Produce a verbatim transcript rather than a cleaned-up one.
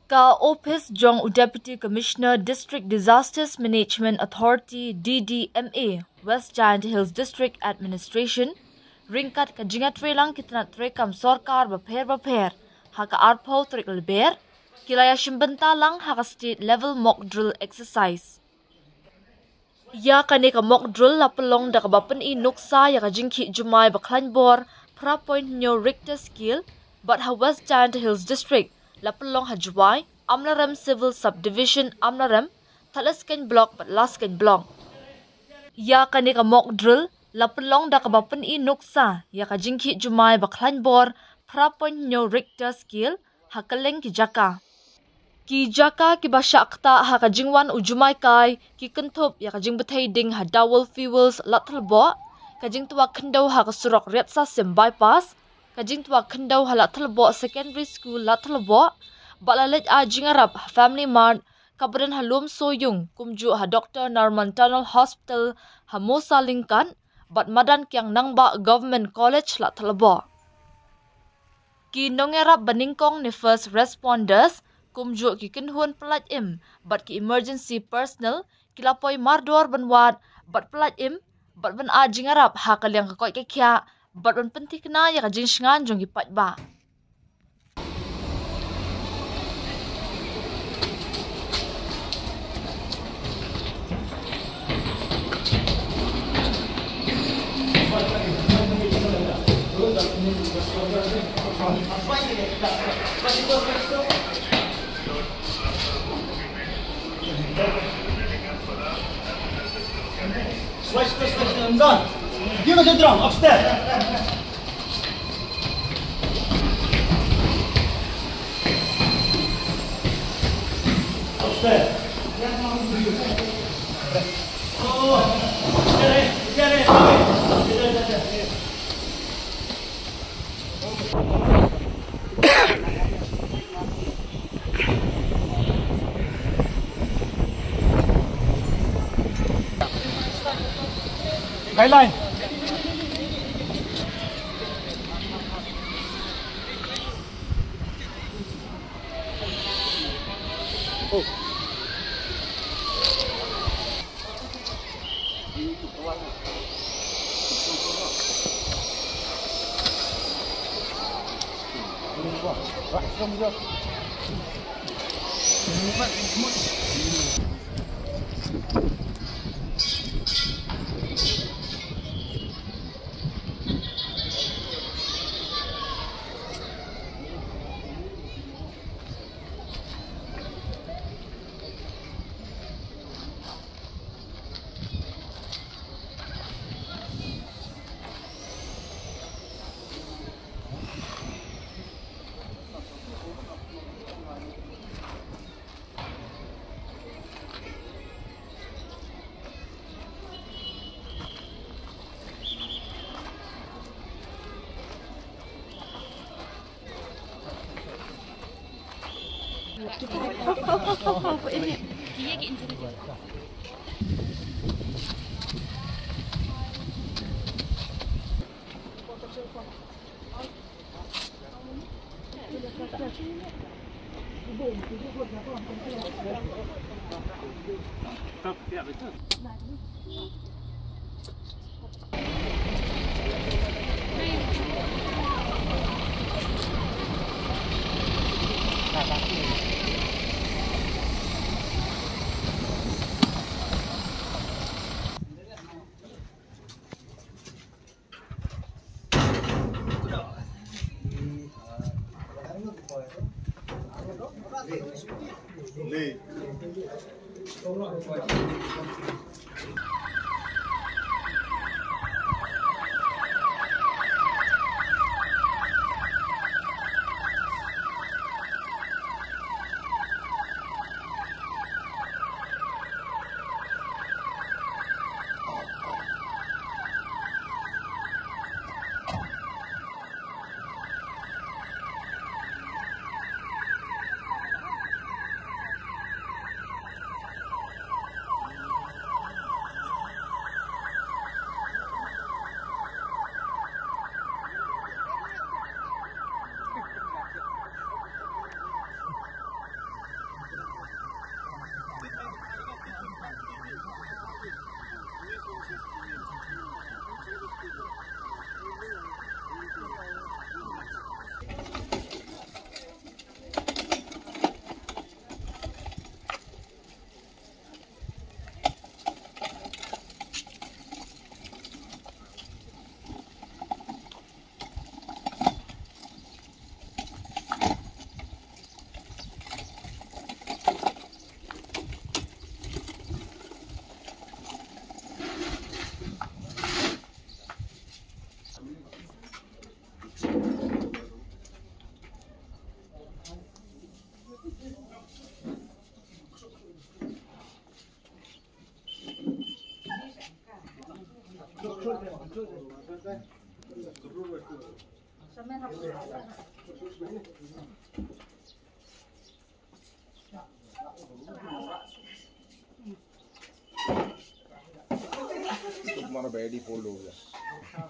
Ka Ophis jong u Deputy Commissioner District Disasters Management Authority, D D M A, West Jaintia Hills District Administration, ryngkat ka jingïatreilang ki tnat treikam sorkar bapher bapher, ha ka arphew tarik Lber, ki la ïashim bynta lang ha ka State Level Mock Drill Exercise. Ïa kane ka mock drill la pynlong da kaba pyni nuksa ïa ka jingkhih jumai ba khlaiñ bor phra point hynñiew Richter scale, bad ha West Jaintia Hills District la pynlong ha Jowai, Amlarem Civil Subdivision, Amlarem, Thadlaskein Block bad Laskein Block. Ïa kane ka mock drill la pynlong da kaba pyni nuksa ïa ka jingkhih jumai ba khlaiñ bor phra point hynñiew Richter scale ha kylleng ki jaka. Ki jaka kiba shah ktah ha ka jingwan u jumai kai ki kynthup ïa ka jingbthei ding ha Dawol Fuels, Ladthadlaboh, ka jingtwa khyndew ha ka surok Riatsasim Bypass, ka jingtwa khyndew ha Ladthadlaboh Secondary School, Ladthadlaboh, bad la leit ai jingïarap ha Family Mart kaba don ha Lumsohyung, kumjuh ha Doctor Narman Tunnel Hospital ha Mosalyngkat, bad Madan Kiang Nangbah Government College, Ladthadlaboh. Ki nongïarap banyngkong ne first responders, kumjuh ki kynhun pyllait im bad ki emergency personnel, ki la poi mardor ban wad bad pyllait im bad ban ai jingïarap ha ka liang ka koit ka khiah bad ban pynthikna ïa ka jingshngaiñ jong ki paidbah. Switch, switch, switch, Ramzan. Give us a drum, upstairs. Upstairs. Oh, get it, get it, get it. Guideline. तुम्हारा बैड ही फोल्ड हो गया।